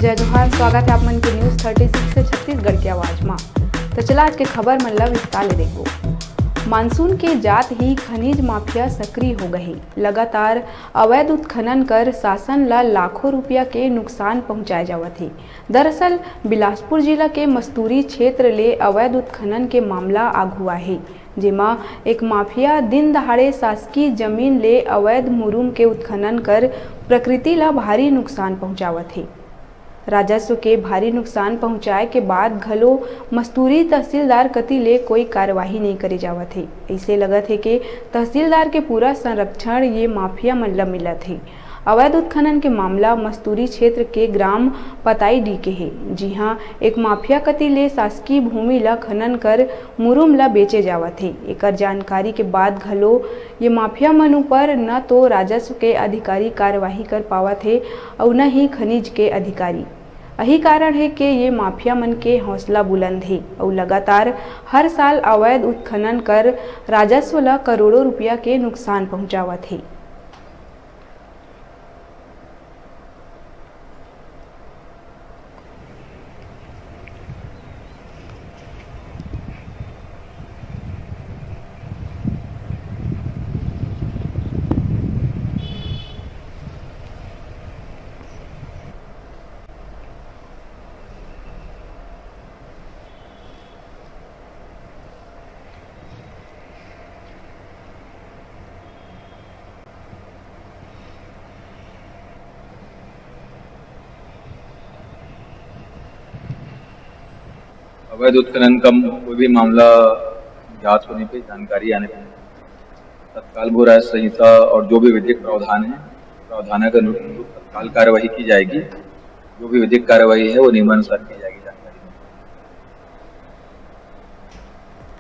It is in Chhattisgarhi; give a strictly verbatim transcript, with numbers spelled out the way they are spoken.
जय जोहार, स्वागत है आप मन के न्यूज़ थर्टी सिक्स से छत्तीसगढ़ के आवाज मा। तो चला आज के खबर मन ला विस्तार ले देखबो। मानसून के जात ही खनिज माफिया सक्रिय हो गए हे। लगातार अवैध उत्खनन कर शासन ला लाखों रुपया के नुकसान पहुंचाए जावत हे। दरअसल बिलासपुर जिला के मस्तूरी क्षेत्र ले अवैध उत्खनन के मामला आघू आए हे, जेमा एक माफिया दिन दहाड़े शासकीय जमीन ले अवैध मुरुम के उत्खनन कर प्रकृति ला भारी नुकसान पहुंचावत हे। राजस्व के भारी नुकसान पहुंचाए के बाद घलो मस्तूरी तहसीलदार कति ले कोई कार्यवाही नइ करे जावत हे। अइसे लगत हे के तहसीलदार के पूरा संरक्षण ये माफिया मन ल मिलत हे। अवैध उत्खनन के मामला मस्तूरी क्षेत्र के ग्राम पताईडीह के हे, जिहां एक माफिया कति ले शासकीय भूमि ल खनन कर मुरुम ल बेचे जावत हे। एकर जानकारी के बाद घलो ये माफिया मन ऊपर न तो राजस्व के अधिकारी कार्यवाही कर पावत हे, अउ न ही खनिज के अधिकारी। यही कारण हे के ये माफिया मन के हौसला बुलंद हे, अउ लगातार हर साल अवैध उत्खनन कर राजस्व ल करोड़ों रुपया के नुकसान पहुंचावत हे। अवैध उत्खनन का कोई भी मामला ज्ञात होने पे, जानकारी आने पे तत्काल भू राजस्व संहिता और जो भी विधिक प्रावधान है, प्रावधान के अनुरूप तत्काल कार्यवाही की जाएगी। जो भी विधिक कार्यवाही है, वो नियमानुसार की जाएगी।